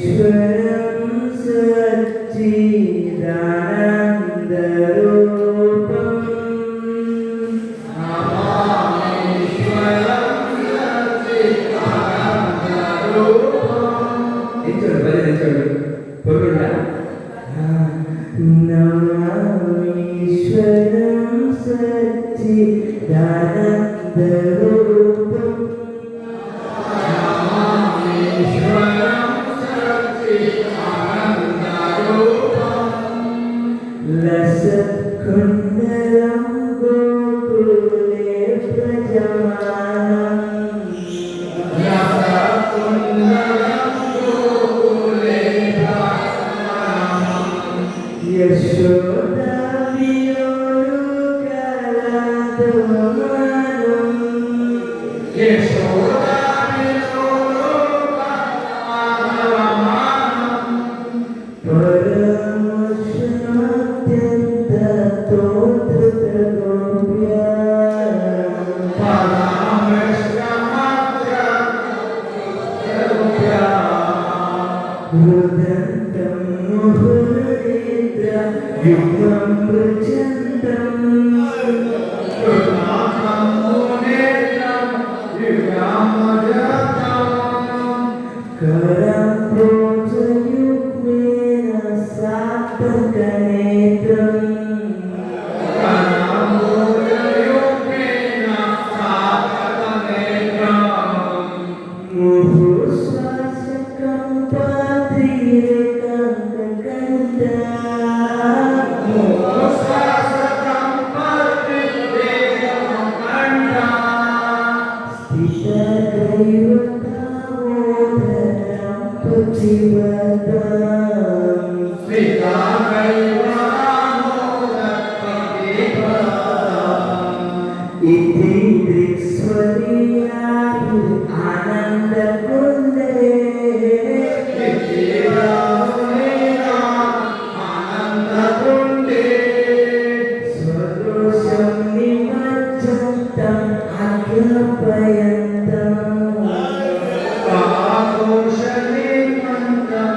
ನಮಾಮೀಶ್ವರಂ ಸಚ್ಚಿದಾನಂದರೂಪಂ. ನಮಾಮೀಶ್ವರಂ ಸಚ್ಚಿದಾನಂದರೂಪಂ. ಎಂಚೋಡು ಭಜನೆ ಎಂಚೋಡು ಪೊರ್ಲುಂಡ? ನಮಾಮೀಶ್ವರಂ ಸಚ್ಚಿದಾನಂದರೂಪಂ. ನಮಾಮೀಶ್ವರಂ ಸಚ್ಚಿದಾನಂದರೂಪಂ. ಲಸತ್ಕುಂಡಲಂ ಗೋಕುಲೆ ವ್ರಜಮಾನಂ. ಲಸತ್ಕುಂಡಲಂ ಗೋಕುಲೆ ವ್ರಜಮಾನಂ. ಯಶೋದಾವಿಯೋರು ಕಲಾದವಮಾನಂ. ಯಶೋದಾವಿಲೋಲೋಕಮಾಧವಮಾನಂ. ಪರಮಶಾತ್ಯಂತ ತೋತೃತ ಗೋಪ್ಯ. ಪರಮಶ್ರಮತ್ರ ಗೋಪ್ಯ. ರುದಂತಂ ಮುಹುರ್ನೇತ್ರ ಯುಗ್ಮಂ ವೃಜಂತಂ. ರುದಾಂತಂ ಮುನೇತ್ರಂ ಯುಗಾಮಜತಂ. ಕರಂಬ್ರೋಜಯುಗ್ಮೇನ ಸಾರ್ಥಕನೇತ್ರಂ. ಕರಾಂಬುಜಯುಗ್ಮೇನ ಸಾರ್ಥಕನೇತ್ರಂ. ಮುಹುಶ್ವಾಸಕಂಪಾತ್ರಿರೇಕಾಂಕಕಂಠ. ಮುಹುಶ್ವಾಸಕಂಪಾತ್ರಿರೇಕಂಕಂಠ. ಸ್ಥಿತದೈವತಾಮೋದರಂ ಪತಿವತಾಂ. ಸ್ಥಿತದೈವತಾಮೋದರ ಪತಿವತಾಂ. ಇತಿ ದೃಕ್ಸ್ವರೀಯಾ ಆನಂದಕುಂದೇ. ಇತಿ ದೃಕ್ಸ್ವರೀಯಾ ಆನಂದಕುಂದೇ. ಸ್ವದೋಷಂ ನಿಮಜ್ಜಂತಂ ಆಜ್ಞಾಪಯಂತಂ. ಸ್ವದೋಷ ನಿಮಜ್ಜಂತಂ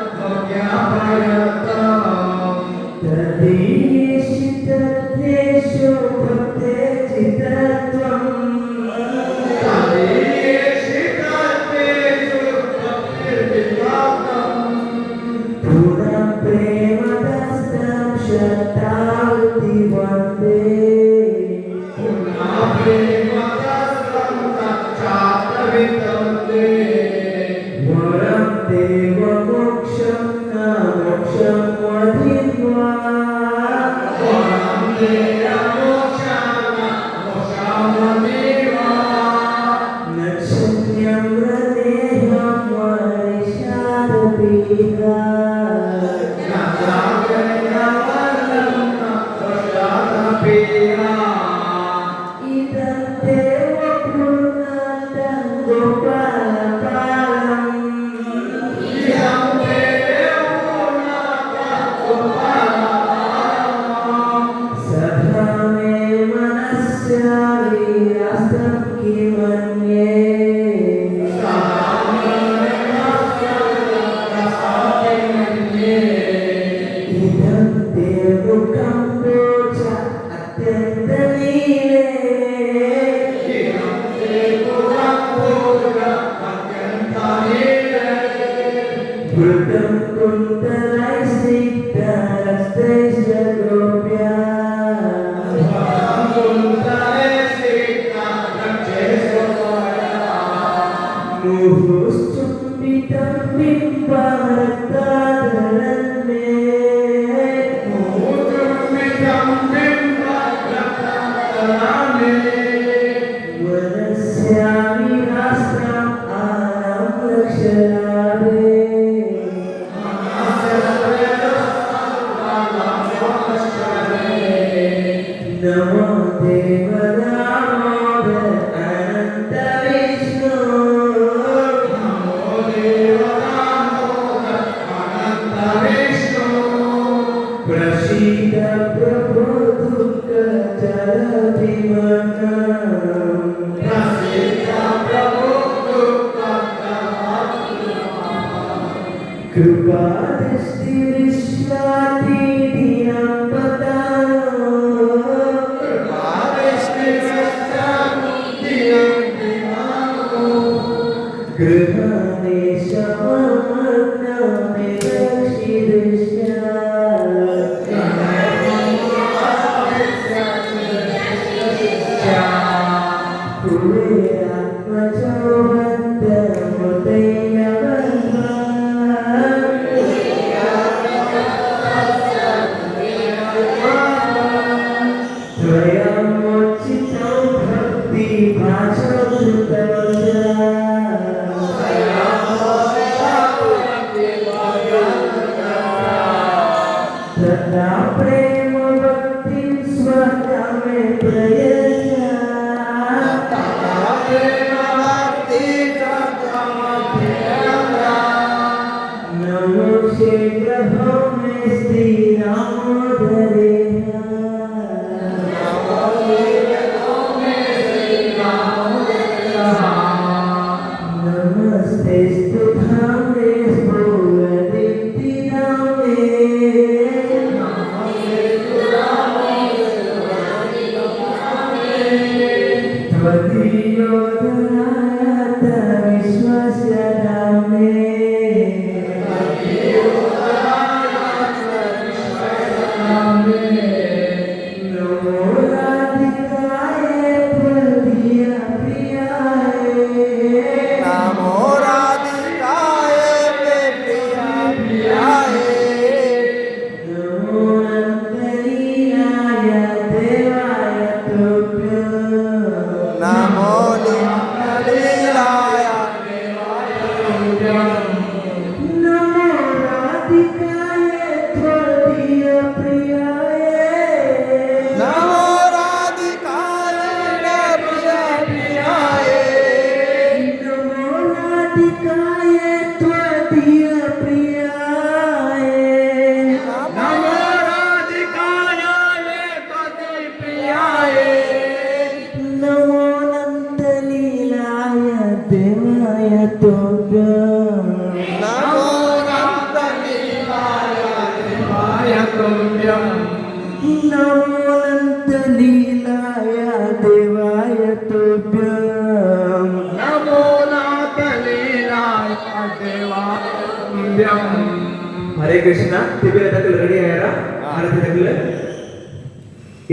हरे कृष्णा तिबिर तकल रेडी आयारा आरती तकल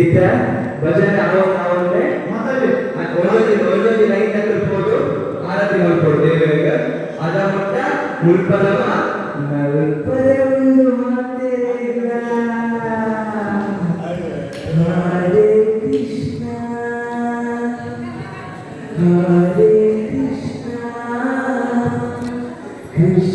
इत्त भजन आवन आवंದೆ ಒಂದೊಂದು ಒಂದೊಂದು ಲೈನ್ ತಕಲ್ ಪೋದು ಆರತಿ ಮಲ್ಪೊಡು ದೇವರಿಗೆ ಅದ ಮಟ್ಟ ಮುಲ್ಪದವ ನಲ್ಪದೊಂದು ಮಾತೆರಿಗ. ಹರೇ ಕೃಷ್ಣ ಹರೇ ಕೃಷ್ಣ. ಕೃಷ್ಣ.